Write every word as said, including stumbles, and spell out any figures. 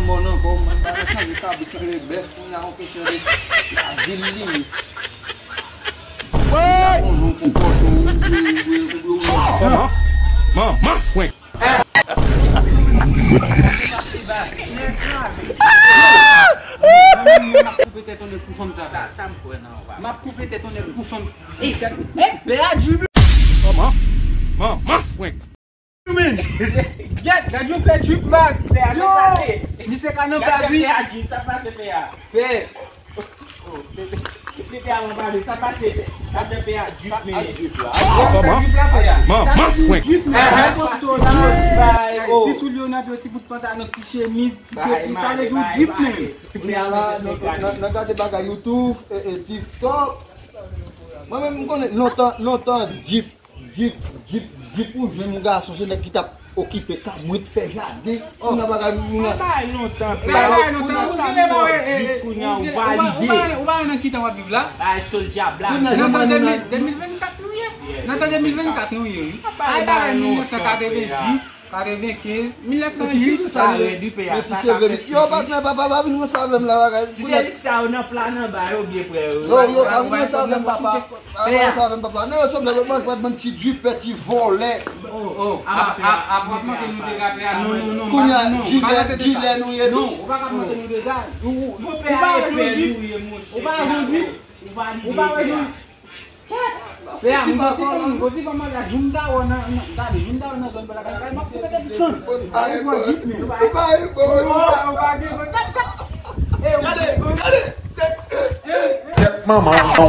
Mòn ankò, mòn pa nan chanje kabrit, chanje bèf, kounye a yon kesyon de lavil li ye. Woy! Yon non konpòte ou, ou, ou, ou, ou, ou. Manman! Manman fwenk! M ap koupe tèt yon nèg pou fanm sa. Sa, sa m kwè nan ou, papa. M ap koupe tèt yon nèg pou fanm. Ey, gad, ey, bè a drip. Manman! Manman fwenk! Gèt, gad yon pè drip, man. Yo! Misye ka nan baz, wi. Pè a drip, sa pase pè a. Pè. Oh, pè, pè, pè a, mwen pale, sa pase pè. Sa fè pè a drip, men. Sa drip la, pè a. Sa drip, men. Ti soulye w nan pye, ti bout pantalon, ti chemiz, ti kepi, sa vle di w drip, men. Kounye a la, nan, nan, nan gade bagay YouTube, e, e, TikTok. Mwen menm, m konnen lontan, lontan, drip. Jip, jip, jip pou jwenn yon gason, se nèg ki t ap okipe kabrit, fè jaden. Moun nan pa ka, moun nan. Sa bay lontan, pè. Sa bay lontan, ou genlè pa wè, e, e, jip kounye a, ou valide. Ou pa wè nan ki tan w ap viv la? Bay sou dyab la. Nan tan de mil, de mil vennkat nou ye. Nan tan de mil vennkat nou ye, wi. Ay, bagay mil nèf san katrevenndis, katrevenkenz, mil nèf san uit, sa rèd, wi, pè a, sa ka fè. Yo, patnè, papa, pa vin konsa avè m la, bagay. Ti delis sa yo nan pla nan ba yo, byen frè yo. Yo, yo, pa vin konsa avè m, papa. Sa yo sa avè m, papa. Non, yo sanble yo manje bann ti dipè, ti vòlè. Oh, oh, ap, ap, ap, ap mande nou de rapè a. Non, non, non, kounye a, dilè, dilè nou ye tou. Non, ou pa ka mande nou de sa. Ou, ou, ou pa wè nou di, ou pa wè nou di, ou pa wè nou di. Pè a, m santi kòm, m santi kòm malad, joun m ta wè nan, nan, gade, joun m ta wè nan zòn Bèlakay, m ap fè tèt fann. Ou pa gen bon. Ou pa gen bon. Gade, gade. Tèt manman w.